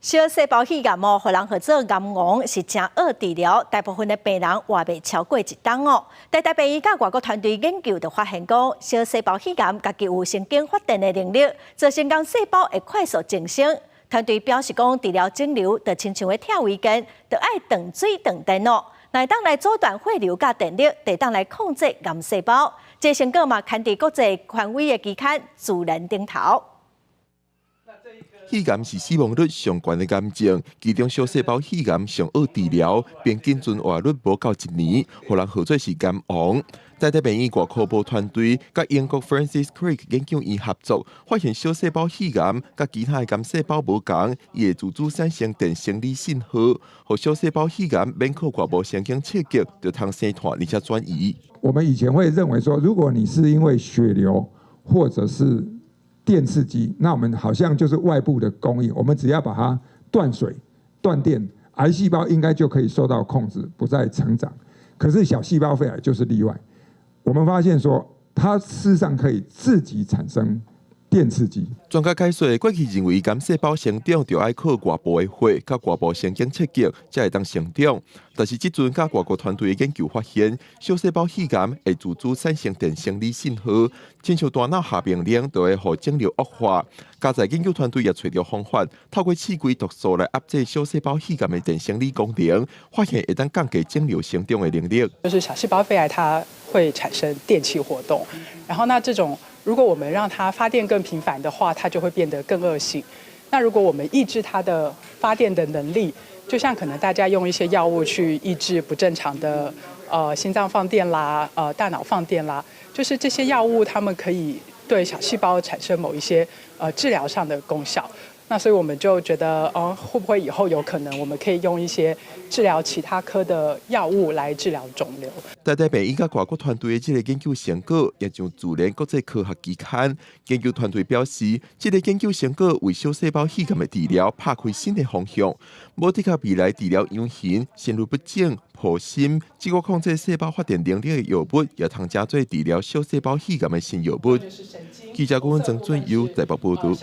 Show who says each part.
Speaker 1: 小細胞肺癌哦，予人號做癌王，是誠惡治療，大部分的病人活袂超過一冬哦。台大病院佮外國團隊研究就發現講，小細胞肺癌家己有神經發電的能力，造成癌細胞會快速增生。團隊表示講，治療腫瘤就親像咧拆違建，著愛斷水斷電哦。若會當來阻斷血流佮電力，會當來控制癌細胞。這個成果嘛，刊佇國際權威的期刊《自然》頂頭。
Speaker 2: 肺癌是死亡率上懸的癌症，其中小細胞肺癌上惡治療，平均存活率無夠一年，予人號做是癌王。台大病院外科部團隊佮英國 Francis Crick 研究院合作，發現小細胞肺癌佮其他的癌細胞無仝，伊會自主產生電生理信號，予小細胞肺癌免靠外部神經刺激，就通生湠而且轉移。
Speaker 3: 我們以前會認為說，如果你是因為血流或者是電刺激，那我們好像就是外部的供應，我們只要把它斷水、斷電，癌細胞應該就可以受到控制，不再成長。可是小細胞肺癌就是例外，我們發現說，它事實上可以自己產生電刺激。
Speaker 2: 專家解說，過去認為癌細胞成長就愛靠外部的血佮外部神經刺激才會當成長，但是這陣佮外國團隊的研究發現，小細胞肺癌會自主產生電生理信號，親像大腦下命令，就會予腫瘤惡化。佳哉研究團隊也揣著方法，透過試規毒素來壓制小細胞肺癌的電生理功能，發現會當降低腫瘤成長的能力。
Speaker 4: 就是小細胞肺癌，它會產生電氣活動，然後那這種如果我們讓它發電更頻繁的話，它就會變得更惡性。那如果我們抑制它的發電的能力，就像可能大家用一些藥物去抑制不正常的心臟放電啦，大腦放電啦，就是這些藥物，它們可以對小細胞產生某一些治療上的功效。那所以我們就覺得，哦，會不會以後有可能我們可以用一些治療其他科的藥物來治療腫瘤？
Speaker 2: 台大病院佮外國團隊的這個研究成果，也上自然國際科學期刊。研究團隊表示，這個研究成果為小細胞肺癌的治療拍開新的方向。無的確未來治療樣型、心律不整、破心，這個控制細胞發電能力的藥物，也通成做治療小細胞肺癌的新藥物。記者顧問曾俊優台北報導。